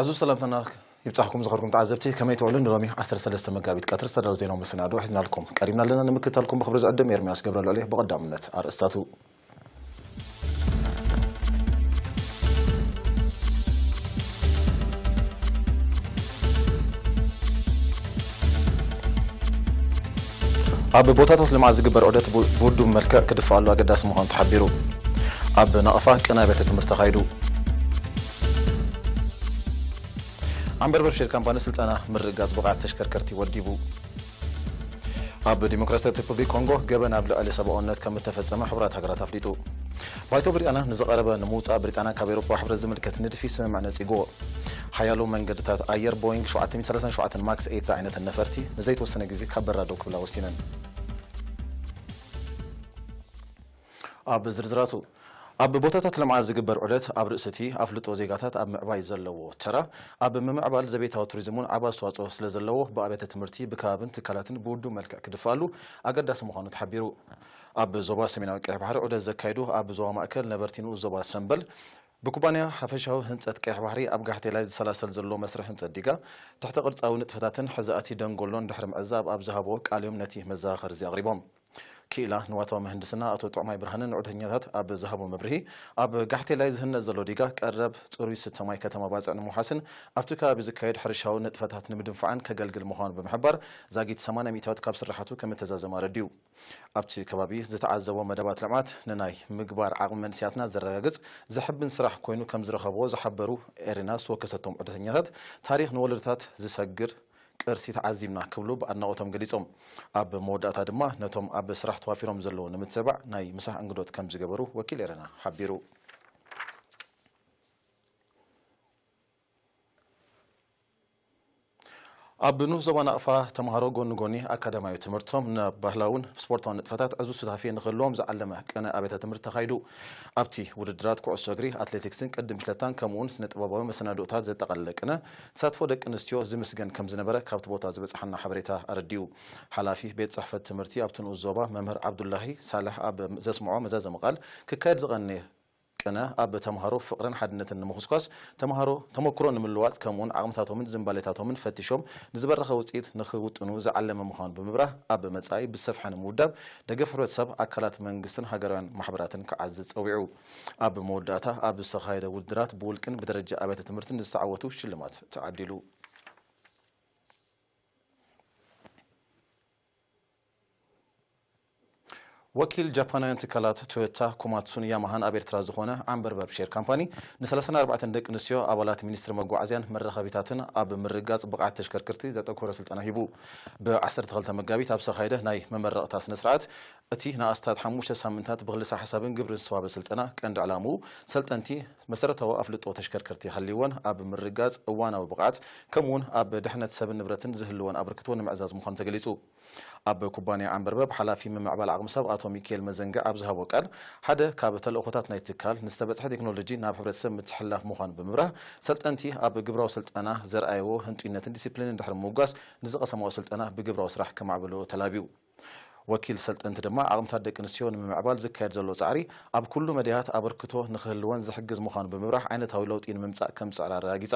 ኣዙ ሰላምታና ይብጻሕኩም ዝኸርኩም ተዓዘብቲ፣ ከመይ ትውዕሉ? ንሎሚ ዓሰርተ ሰለስተ መጋቢት ቀትሪ ዝተዳለወ ዜናዊ መሰናዶ ሒዝናልኩም ቀሪብና ኣለና። ንምክትታልኩም ብኽብሪ ዝዕድም ኤርምያስ ገብረልዑል እየ። ብቐዳምነት ኣርእስታቱ። ኣብ ቦታታት ልምዓት ዝግበር ዑደት ቡ-፣ ብውዱብ መልክዕ ክድፋኣሉ ኣገዳሲ ምዃኑ ተሓቢሩ። ኣብ ናቕፋ ቅነ ኣብያተ ትምህርቲ ተኻይዱ። ኣምበርበር ሼል ካምፓኒ ስልጠና ምርግጋጽ ብቕዓት ተሽከርከርቲ ወዲቡ። ኣብ ዲሞክራሲያዊት ሪፑብሊክ ኮንጎ ገበን ኣብ ልዕሊ ሰብኣውነት ከም እተፈጸመ ሕቡራት ሃገራት ኣፍሊጡ። ባይቶ ብሪጣንያ ንዝቐረበ ንምውጻእ ብሪጣንያ ካብ ኤውሮጳዊ ሕብረት ዝምልከት ንድፊ ስምምዕ ነጺግዎ። ሓያሎ መንገድታት ኣየር ቦይንግ ሸውዓተ ሚእቲ ሰላሳን ሸውዓተን ማክስ ኤይት ዝዓይነተን ነፈርቲ ንዘይተወሰነ ግዜ ካብ በራ ደው ክብላ ወሲነን። ኣብ ዝርዝራቱ፣ ኣብ ቦታታት ልምዓት ዝግበር ዑደት ኣብ ርእሲ እቲ ኣፍልጦ ዜጋታት ኣብ ምዕባይ ዘለዎ ተራ፣ ኣብ ምምዕባል ዘቤታዊ ቱሪዝም እውን ዓቢ ኣስተዋጽኦ ስለ ዘለዎ፣ ብኣብያተ ትምህርቲ፣ ብከባብን ትካላትን ብውዱብ መልክዕ ክድፋኣሉ ኣገዳሲ ምዃኑ ተሓቢሩ። ኣብ ዞባ ሰሜናዊ ቀይሕ ባሕሪ ዑደት ዘካይዱ ኣብ ዞባ ማእከል ነበርቲ ንኡስ ዞባ ሰምበል፣ ብኩባንያ ሓፈሻዊ ህንጸት ቀይሕ ባሕሪ ኣብ ጋሕቴላይ ዝሰላሰል ዘሎ መስርሕ ህንጸት ዲጋ፣ ትሕተ ቅርጻዊ ንጥፈታትን ሕዛእቲ ደንጎሎን ድሕሪ ምዕዛብ ኣብ ዝሃብዎ ቃልዮም ነቲ መዘኻኸሪ እዚ ኣቕሪቦም። ክኢላ ንዋታዊ ምህንድስና ኣቶ ጥዑማይ ብርሃነ ንዑደተኛታት ኣብ ዝሃቦ መብርሂ፣ ኣብ ጋሕቴላይ ዝህነጽ ዘሎ ዲጋ ቀረብ ጽሩይ ስተ ማይ ከተማ ባጽዕ ንምውሓስን ኣብቲ ከባቢ ዝካየድ ሕርሻዊ ንጥፈታት ንምድንፋዕን ከገልግል ምዃኑ ብምሕባር፣ ዛጊት ሰማንያ ሚእታዊት ካብ ስራሓቱ ከም እተዛዘመ ኣረዲኡ። ኣብቲ ከባቢ ዝተዓዘቦ መደባት ልምዓት ንናይ ምግባር ዓቕሚ መንእሰያትና ዘረጋግጽ ዘሐብን ስራሕ ኮይኑ ከም ዝረኸብዎ ዝሓበሩ ኤሪና ዝተወከሰቶም ዑደተኛታት፣ ታሪኽ ንወለዶታት ዝሰግር ቅርሲ ተዓዚብና ክብሉ ብኣድናቖቶም ገሊጾም። ኣብ መወዳእታ ድማ ነቶም ኣብ ስራሕ ተዋፊሮም ዘለዉ ንምትብባዕ ናይ ምሳሕ እንግዶት ከም ዝገበሩ ወኪል ኤረና ሓቢሩ። ኣብ ንኡስ ዞባ ናቕፋ ተምሃሮ ጎኒ ጎኒ ኣካዳሚያዊ ትምህርቶም ናብ ባህላውን ስፖርታውን ንጥፈታት ዕዙዝ ሱታፌ ንክህልዎም ዝዓለመ ቅነ ኣብያተ ትምህርቲ ተኻይዱ። ኣብቲ ውድድራት ኩዕሶ እግሪ፣ ኣትሌቲክስን ቅድም ሽለታን ከምኡውን ስነ ጥበባዊ መሰናድኦታት ዘጠቓለለ ቅነ፣ ተሳትፎ ደቂ ኣንስትዮ ዝምስገን ከም ዝነበረ ካብቲ ቦታ ዝበጽሓና ሓበሬታ ኣረዲኡ። ሓላፊ ቤት ጽሕፈት ትምህርቲ ኣብቲ ንኡስ ዞባ መምህር ዓብዱላሂ ሳልሕ ኣብ ዘስምዖ መዛዘሚ ቃል፣ ክካየድ ዝቐነየ ቅነ ኣብ ተምሃሮ ፍቕርን ሓድነትን ንምኹስኳስ፣ ተምሃሮ ተመክሮ ንምልዋጥ ከምኡውን ዓቕምታቶምን ዝንባሌታቶምን ፈቲሾም ንዝበረኸ ውጽኢት ንኽውጥኑ ዝዓለመ ምዃኑ ብምብራህ፣ ኣብ መጻኢ ብሰፍሐ ንምውዳብ ደገፍ ሕብረተሰብ፣ ኣካላት መንግስትን ሃገራውያን ማሕበራትን ክዓዝዝ ጸዊዑ። ኣብ መወዳእታ ኣብ ዝተኻየደ ውድድራት ብውልቅን ብደረጃ ኣብያተ ትምህርትን ንዝተዓወቱ ሽልማት ተዓዲሉ። ወኪል ጃፓናውያን ትካላት ቶዮታ፣ ኮማትሱን ያማሃን ኣብ ኤርትራ ዝኾነ ዓምበርበር ሼር ካምፓኒ፣ ን ሰላሳን ኣርባዕተን ደቂ ኣንስትዮ ኣባላት ሚኒስትሪ መጓዓዝያን መራኸቢታትን ኣብ ምርጋጽ ብቕዓት ተሽከርከርቲ ዘተኮረ ስልጠና ሂቡ። ብ ዓሰርተ ክልተ መጋቢት ኣብ ዝተኻየደ ናይ መመረቕታ ስነ ስርዓት፣ እቲ ንኣስታት ሓሙሽተ ሳምንታት ብክልሰ ሓሳብን ግብርን ዝተዋህበ ስልጠና፣ ቀንዲ ዕላምኡ ሰልጠንቲ መሰረታዊ ኣፍልጦ ተሽከርከርቲ ሃልይወን ኣብ ምርጋጽ እዋናዊ ብቕዓት፣ ከምኡውን ኣብ ድሕነት ሰብን ንብረትን ዝህልወን ኣበርክቶ ንምዕዛዝ ምዃኑ ተገሊጹ። ኣብ ኩባንያ ዓምበርበብ ሓላፊ ምምዕባል ዓቕሚ ሰብ ኣቶ ሚካኤል መዘንግዕ ኣብ ዝሃቦ ቃል፣ ሓደ ካብ ተልእኾታት ናይ ትካል ንዝተበጽሐ ቴክኖሎጂ ናብ ሕብረተሰብ ምትሕልላፍ ምዃኑ ብምብራህ፣ ሰልጠንቲ ኣብ ግብራዊ ስልጠና ዘርኣይዎ ህንጡይነትን ዲሲፕሊንን ድሕሪ ምውጋስ፣ ንዝቐሰምዎ ስልጠና ብግብራዊ ስራሕ ከማዕብልዎ ተላብዩ። ወኪል ሰልጠንቲ ድማ፣ ዓቕምታት ደቂ ኣንስትዮ ንምምዕባል ዝካየድ ዘሎ ጻዕሪ ኣብ ኩሉ መዳያት ኣበርክቶ ንኽህልወን ዝሕግዝ ምዃኑ ብምብራህ፣ ዓይነታዊ ለውጢ ንምምጻእ ከም ዝጽዕር ኣረጋጊጻ።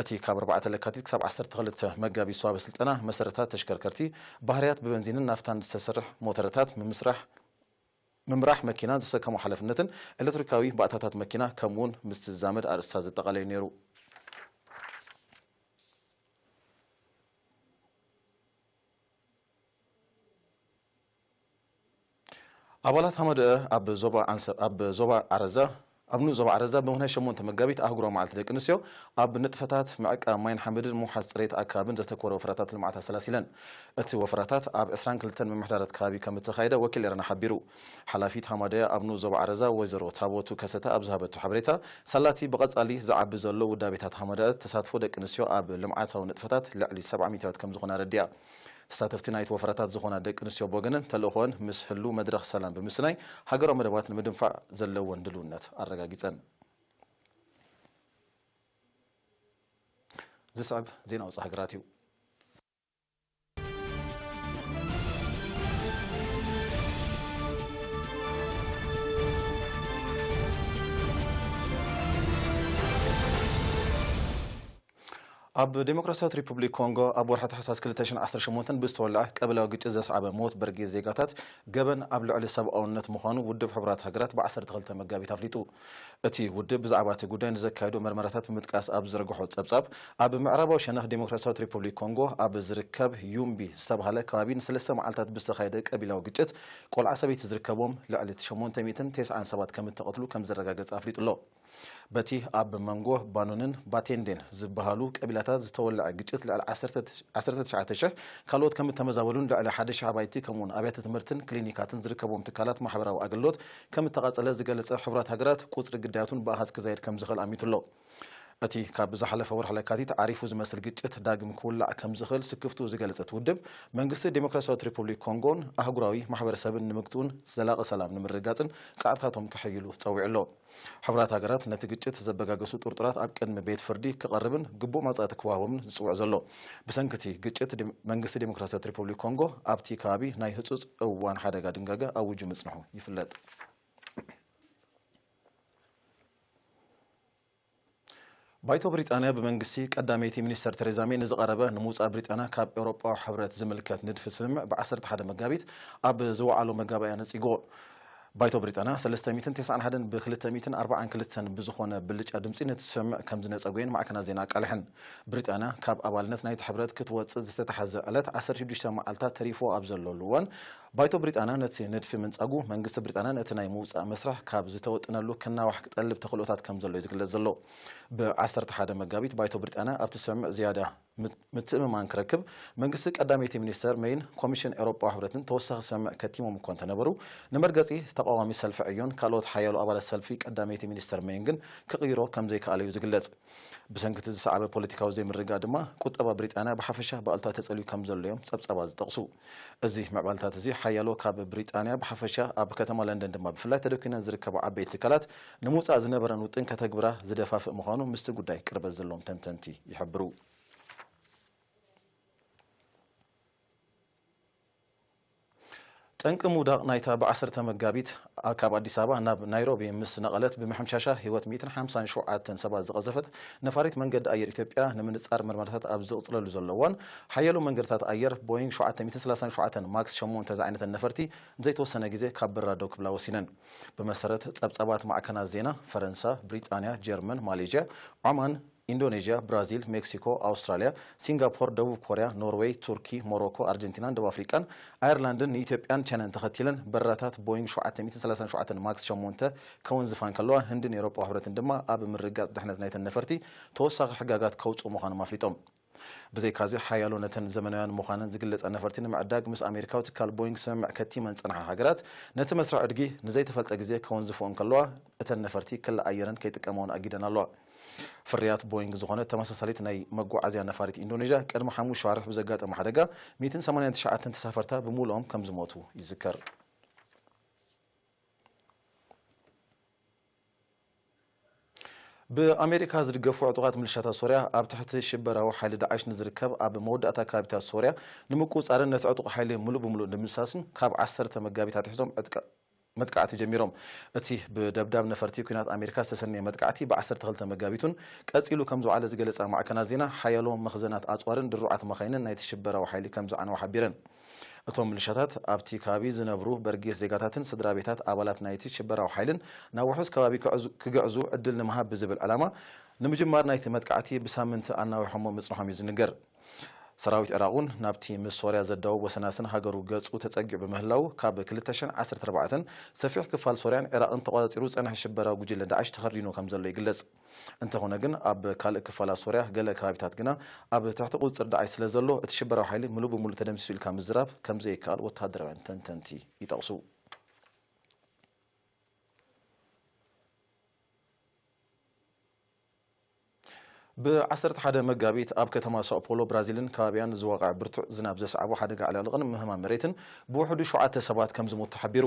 እቲ ካብ ኣርባዕተ ለካቲት ክሳብ ዓሰርተ ክልተ መጋቢት ዝተዋህበ ስልጠና፣ መሰረታት ተሽከርከርቲ፣ ባህርያት ብበንዚንን ናፍታን ዝተሰርሕ ሞተረታት፣ ምምስራሕ፣ ምምራሕ መኪና፣ ዝሰከሞ ሓላፍነትን ኤሌክትሪካዊ ባእታታት መኪና፣ ከምኡውን ምስ ዝዛመድ ኣርእስታት ዘጠቓለዩ ነይሩ። ኣባላት ሃመደአ ኣብ ዞባ ዓንሰ-፣ ኣብ ዞባ ዓረዛ፣ ኣብ ንኡስ ዞባ ዓረዛ ብምኽንያት ሸሞንተ መጋቢት ኣህጉራዊ መዓልቲ ደቂ ኣንስትዮ፣ ኣብ ንጥፈታት ምዕቃብ ማይን ሓመድን ምውሓስ ጽሬት ኣከባብን ዘተኮረ ወፈራታት ልምዓት ኣሰላሲለን። እቲ ወፈራታት ኣብ ዕስራን ክልተን ምምሕዳራት ከባቢ ከም እተኻየደ ወኪል ኤረና ሓቢሩ። ሓላፊት ሃማደያ ኣብ ንኡስ ዞባ ዓረዛ ወይዘሮ ታቦቱ ከሰተ ኣብ ዝሃበቶ ሓበሬታ፣ ሳላቲ ብቐጻሊ ዝዓቢ ዘሎ ውዳቤታት ሃማደያ ተሳትፎ ደቂ ኣንስትዮ ኣብ ልምዓታዊ ንጥፈታት ልዕሊ ሰብዓ ሚእታዊት ከም ዝኾነ ኣረዲኣ። ተሳተፍቲ ናይቲ ወፈራታት ዝኾና ደቂ ኣንስትዮ ብወገነን፣ ተልእኾን ምስ ህሉው መድረኽ ሰላም ብምስናይ፣ ሃገራዊ መደባት ንምድንፋዕ ዘለወን ድልውነት ኣረጋጊጸን። ዝስዕብ ዜና ወጻኢ ሃገራት እዩ። ኣብ ዴሞክራሲያዊት ሪፑብሊክ ኮንጎ ኣብ ወርሒ ታሕሳስ ክልተ ሽሕን ዓሰርተ ሸሞንተን ብዝተወልዐ ቀቢላዊ ግጭት ዘስዓበ ሞት በርጌስ ዜጋታት ገበን ኣብ ልዕሊ ሰብኣውነት ምዃኑ ውድብ ሕቡራት ሃገራት ብ ዓሰርተ ክልተ መጋቢት ኣፍሊጡ። እቲ ውድብ ብዛዕባ እቲ ጉዳይ ንዘካየዶ መርመራታት ብምጥቃስ ኣብ ዝዘርግሖ ጸብጻብ፣ ኣብ ምዕራባዊ ሸነኽ ዴሞክራሲያዊት ሪፑብሊክ ኮንጎ ኣብ ዝርከብ ዩምቢ ዝተባህለ ከባቢ ንሰለስተ መዓልታት ብዝተኻየደ ቀቢላዊ ግጭት ቆልዓ ሰበይቲ ዝርከቦም ልዕሊ ሸሞንተ ሚእትን ተስዓን ሰባት ከም እተቐትሉ ከም ዘረጋገጸ ኣፍሊጡ ኣሎ። በቲ ኣብ መንጎ ባኑንን ባቴንዴን ዝበሃሉ ቀቢላታት ዝተወለዐ ግጭት ልዕሊ ዓሰርተ ትሽዓተ ሽሕ ካልኦት ከም እተመዛበሉን ልዕሊ ሓደ ሽሕ ኣባይቲ ከምኡውን ኣብያተ ትምህርትን ክሊኒካትን ዝርከብዎም ትካላት ማሕበራዊ ኣገልግሎት ከም እተቓጸለ ዝገለጸ ሕቡራት ሃገራት፣ ቁጽሪ ግዳያቱን ብኣሃዝ ክዛየድ ከም ዝኽእል ኣሚቱ ኣሎ። እቲ ካብ ዝሓለፈ ወርሒ ለካቲት ዓሪፉ ዝመስል ግጭት ዳግም ክውላዕ ከም ዝኽእል ስክፍትኡ ዝገለጸ እቲ ውድብ፣ መንግስቲ ዴሞክራሲያዊት ሪፑብሊክ ኮንጎን ኣህጉራዊ ማሕበረሰብን ንምግትኡን ዘላቒ ሰላም ንምርግጋጽን ጻዕርታቶም ከሐይሉ ጸዊዑ ኣሎ። ሕቡራት ሃገራት ነቲ ግጭት ዘበጋገሱ ጥርጡራት ኣብ ቅድሚ ቤት ፍርዲ ክቐርብን ግቡእ መቕጻዕቲ ክወሃቦምን ዝጽውዕ ዘሎ። ብሰንኪ እቲ ግጭት፣ ዲም-፣ መንግስቲ ዴሞክራሲያዊት ሪፑብሊክ ኮንጎ ኣብቲ ከባቢ ናይ ህጹጽ እዋን ሓደጋ ድንጋገ ኣዊጁ ምጽንሑ ይፍለጥ። ባይቶ ብሪጣንያ ብመንግስቲ ቀዳመይቲ ሚኒስተር ቴሬዛ ሜይ ንዝቐረበ ንምውጻእ ብሪጣንያ ካብ ኤውሮጳዊ ሕብረት ዝምልከት ንድፊ ስምምዕ ብ ዓሰርተ ሓደ መጋቢት ኣብ ዝወዓሎ መጋባእያ ነጺግዎ። ባይቶ ብሪጣንያ ሰለስተ ሚእትን ተስዓን ሓደን ብ ክልተ ሚእትን ኣርባዓን ክልተን ብዝኾነ ብልጫ ድምጺ ነቲ ስምምዕ ከም ዝነጸጎየን ማዕከናት ዜና ኣቃልሐን። ብሪጣንያ ካብ ኣባልነት ናይቲ ሕብረት ክትወጽእ ዝተታሕዘ ዕለት ዓሰርተ ሽዱሽተ መዓልታት ተሪፍዎ ኣብ ዘለሉ እዋን፣ ባይቶ ብሪጣንያ ነቲ ንድፊ ምንጻጉ፣ መንግስቲ ብሪጣንያ ነቲ ናይ ምውጻእ መስርሕ ካብ ዝተወጠነሉ ክናዋሕ ክጠልብ ተኽእሎታት ከም ዘሎ እዩ ዝግለጽ ዘሎ። ብ ዓሰርተ ሓደ መጋቢት ባይቶ ብሪጣንያ ኣብቲ ስምምዕ ዝያዳ ምት-፣ ምትእምማን ክረክብ፣ መንግስቲ ቀዳመይቲ ሚኒስተር ሜይን ኮሚሽን ኤውሮጳዊ ሕብረትን ተወሳኺ ስምምዕ ከቲሞም እኳ እንተነበሩ፣ ንመርገጺ ተቓዋሚ ሰልፊ ዕዮን ካልኦት ሓያሎ ኣባላት ሰልፊ ቀዳመይቲ ሚኒስተር ሜይን ግን ክቕይሮ ከም ዘይከኣለ እዩ ዝግለጽ። ብሰንኪ እቲ ዝሰዓበ ፖለቲካዊ ዘይምርግጋእ ድማ፣ ቁጠባ ብሪጣንያ ብሓፈሻ ብኣሉታ ተጸልዩ ከም ዘሎ እዮም ጸብጻባት ዝጠቕሱ። እዚ ምዕባለታት እዚ፣ ሓያሎ ካብ ብሪጣንያ ብሓፈሻ፣ ኣብ ከተማ ለንደን ድማ ብፍላይ ተደኲነን ዝርከባ ዓበይቲ ትካላት ንምውጻእ ዝነበረን ውጥን ከተግብራ ዝደፋፍእ ምዃኑ ምስቲ ጉዳይ ቅርበት ዘለዎም ተንተንቲ ይሕብሩ። ጠንቂ ምውዳቕ ናይታ ብ ዓሰርተ መጋቢት ካብ ኣዲስ ኣበባ ናብ ናይሮቢ ምስ ነቐለት ብምሕምሻሻ ህይወት ሚእትን ሓምሳን ሸውዓተን ሰባት ዝቐዘፈት ነፋሪት መንገዲ ኣየር ኢትዮጵያ ንምንጻር መርመራታት ኣብ ዝቕጽለሉ ዘሎ እዋን፣ ሓያሎ መንገድታት ኣየር ቦይንግ ሸውዓተ ሚእትን ሰላሳን ሸውዓተን ማክስ ሸሞንተ ዝዓይነተን ነፈርቲ ንዘይተወሰነ ግዜ ካብ በረራ ደው ክብላ ወሲነን። ብመሰረት ጸብጻባት ማዕከናት ዜና፣ ፈረንሳ፣ ብሪጣንያ፣ ጀርመን፣ ማሌዥያ፣ ዖማን፣ ኢንዶኔዥያ፣ ብራዚል፣ ሜክሲኮ፣ ኣውስትራልያ፣ ሲንጋፖር፣ ደቡብ ኮርያ፣ ኖርዌይ፣ ቱርኪ፣ ሞሮኮ፣ ኣርጀንቲናን ደቡብ ኣፍሪቃን ኣየርላንድን ንኢትዮጵያን ቻይናን ተኸቲለን በረራታት ቦይንግ ሸውዓተ ሚእትን ሰላሳን ሸውዓተን ማክስ ሸሞንተ ከወንዝፋ እንከለዋ፣ ህንድን ኤውሮጳዊ ሕብረትን ድማ ኣብ ምርግጋጽ ድሕነት ናይተን ነፈርቲ ተወሳኺ ሕጋጋት ከውጽኡ ምዃኖም ኣፍሊጦም። ብዘይካዚ፣ ሓያሎ ነተን ዘመናውያን ምዃነን ዝግለጻ ነፈርቲ ንምዕዳግ ምስ ኣሜሪካዊ ትካል ቦይንግ ስምምዕ ከቲመን ዝጸንሓ ሃገራት፣ ነቲ መስርሕ ዕድጊ ንዘይተፈልጠ ግዜ ከወንዝፍኦ እንከለዋ፣ እተን ነፈርቲ ክሊ ኣየረን ከይጥቀማውን ኣጊደን ኣለዋ። ፍርያት ቦይንግ ዝኾነት ተመሳሳሊት ናይ መጓዓዝያ ነፋሪት ኢንዶኔዥያ፣ ቅድሚ ሓሙሽተ ኣዋርሕ ብዘጋጠመ ሓደጋ፣ ሚእትን ሰማንያን ትሽዓተን ተሳፈርታ ብምሉኦም ከም ዝሞቱ ይዝከር። ብኣሜሪካ ዝድገፉ ዕጡቓት ምልሻታት ሶርያ፣ ኣብ ትሕቲ ሽበራዊ ሓይሊ ዳዕሽ ንዝርከብ ኣብ መወዳእታ ከባቢታት ሶርያ ንምቁጽጻርን ነቲ ዕጡቕ ሓይሊ ምሉእ ብምሉእ ንምድምሳስን ካብ ዓሰርተ መጋቢት ኣትሒዞም ዕጥቃ-፣ መጥቃዕቲ ጀሚሮም። እቲ ብደብዳብ ነፈርቲ ኲናት ኣሜሪካ ዝተሰነየ መጥቃዕቲ ብ ዓሰርተ ክልተ መጋቢት እውን ቀጺሉ ከም ዝወዓለ ዝገለጻ ማዕከናት ዜና፣ ሓያሎ መኽዘናት ኣጽዋርን ድሩዓት መኻይንን ናይቲ ሽበራዊ ሓይሊ ከም ዝዓነዋ ሓቢረን። እቶም ምልሻታት ኣብቲ ከባቢ ዝነብሩ በርጌስ ዜጋታትን ስድራ ቤታት ኣባላት ናይቲ ሽበራዊ ሓይልን ናብ ውሑስ ከባቢ ክዕዙ-፣ ክግዕዙ ዕድል ንምሃብ ብዝብል ዕላማ ንምጅማር ናይቲ መጥቃዕቲ ብሳምንቲ ኣናዊሖሞ ምጽንሖም እዩ ዝንገር። ሰራዊት ዒራቕ እውን ናብቲ ምስ ሶርያ ዘዳውብ ወሰናስን ሃገሩ ገጹ ተጸጊዑ ብምህላው፣ ካብ ክልተ ሽሕን ዓሰርተ ኣርባዕተን ሰፊሕ ክፋል ሶርያን ዒራቕን ተቖጻጺሩ ዝጸንሐ ሽበራዊ ጉጅለ ዳዕሽ ተኸርዲኑ ከም ዘሎ ይግለጽ። እንተኾነ ግን፣ ኣብ ካልእ ክፋላት ሶርያ ገለ ከባቢታት ግና ኣብ ትሕቲ ቁጽጽር ዳዕሽ ስለ ዘሎ፣ እቲ ሽበራዊ ሓይሊ ምሉእ ብምሉእ ተደምሲሱ ኢልካ ምዝራብ ከም ዘይከኣል ወተሃደራውያን ተንተንቲ ይጠቕሱ። ብ ዓሰርተ ሓደ መጋቢት ኣብ ከተማ ሳኦ ፖሎ ብራዚልን ከባቢያን ዝወቕዐ ብርቱዕ ዝናብ ዘስዓቦ ሓደጋ ዕልቕልቕን ምህማም መሬትን ብውሕዱ ሸውዓተ ሰባት ከም ዝሞቱ ተሓቢሩ።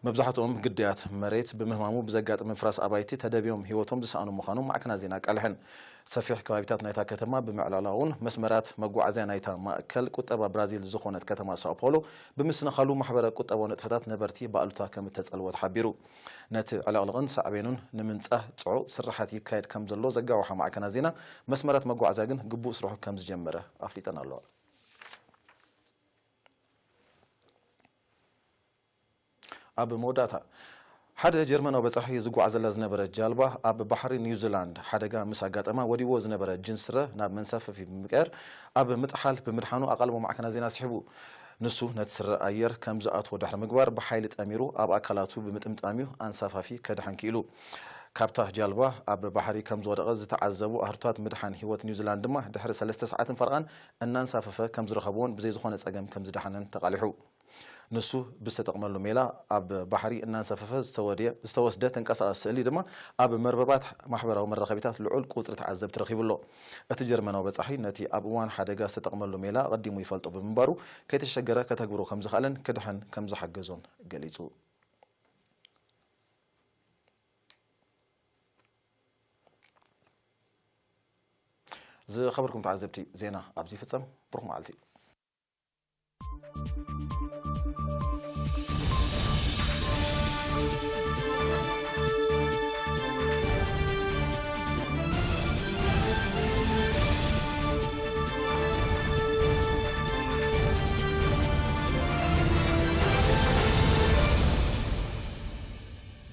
መብዛሕትኦም ግዳያት መሬት ብምህማሙ ብዘጋጥም ምፍራስ ኣባይቲ ተደብዮም ህይወቶም ዝሰኣኑ ምዃኖም ማዕከናት ዜና ኣቃልሐን። ሰፊሕ ከባቢታት ናይታ ከተማ ብምዕላላውን መስመራት መጓዓዝያ ናይታ ማእከል ቁጠባ ብራዚል ዝኾነት ከተማ ሳኦ ፓውሎ ብምስንኻሉ ማሕበረ ቁጠባዊ ንጥፈታት ነበርቲ ብኣሉታ ከም እተጸልወ ተሓቢሩ። ነቲ ዕልቕልቕን ሳዕቤኑን ንምንጻህ ጽዑቕ ስራሓት ይካየድ ከም ዘሎ ዘጋወሓ ማዕከናት ዜና፣ መስመራት መጓዓዝያ ግን ግቡእ ስርሑ ከም ዝጀመረ ኣፍሊጠን ኣለዋ። ኣብ መወዳእታ፣ ሓደ ጀርመናዊ በጻሒ ዝጓዓዘላ ዝነበረ ጃልባ ኣብ ባሕሪ ኒውዚላንድ ሓደጋ ምስ ኣጋጠማ፣ ወዲዎ ዝነበረ ጅንስ ስረ ናብ መንሳፈፊ ብምቅያር ኣብ ምጥሓል ብምድሓኑ ኣቓልቦ ማዕከናት ዜና ስሒቡ። ንሱ ነቲ ስረ ኣየር ከም ዝኣትዎ ድሕሪ ምግባር፣ ብሓይሊ ጠሚሩ ኣብ ኣካላቱ ብምጥምጣም እዩ ኣንሳፋፊ ከድሕን ክኢሉ። ካብታ ጃልባ ኣብ ባሕሪ ከም ዝወደቐ ዝተዓዘቡ ኣህርታት ምድሓን ህይወት ኒውዚላንድ ድማ፣ ድሕሪ ሰለስተ ሰዓትን ፈረቓን እናንሳፈፈ ከም ዝረኸብዎን ብዘይ ዝኾነ ጸገም ከም ዝደሓነን ተቓሊሑ። ንሱ ብዝተጠቕመሉ ሜላ ኣብ ባሕሪ እናንሳፈፈ ዝተወድየ-፣ ዝተወስደ ተንቀሳቓሲ ስእሊ ድማ ኣብ መርበባት ማሕበራዊ መራኸቢታት ልዑል ቁጽሪ ተዓዘብቲ ረኺቡ ኣሎ። እቲ ጀርመናዊ በጻሒ ነቲ ኣብ እዋን ሓደጋ ዝተጠቕመሉ ሜላ ኣቐዲሙ ይፈልጦ ብምንባሩ፣ ከይተሸገረ ከተግብሮ ከም ዝኸኣለን ክድሕን ከም ዝሓገዞን ገሊጹ። ዝኸበርኩም ተዓዘብቲ፣ ዜና ኣብዚ ይፍጸም። ብሩኽ መዓልቲ።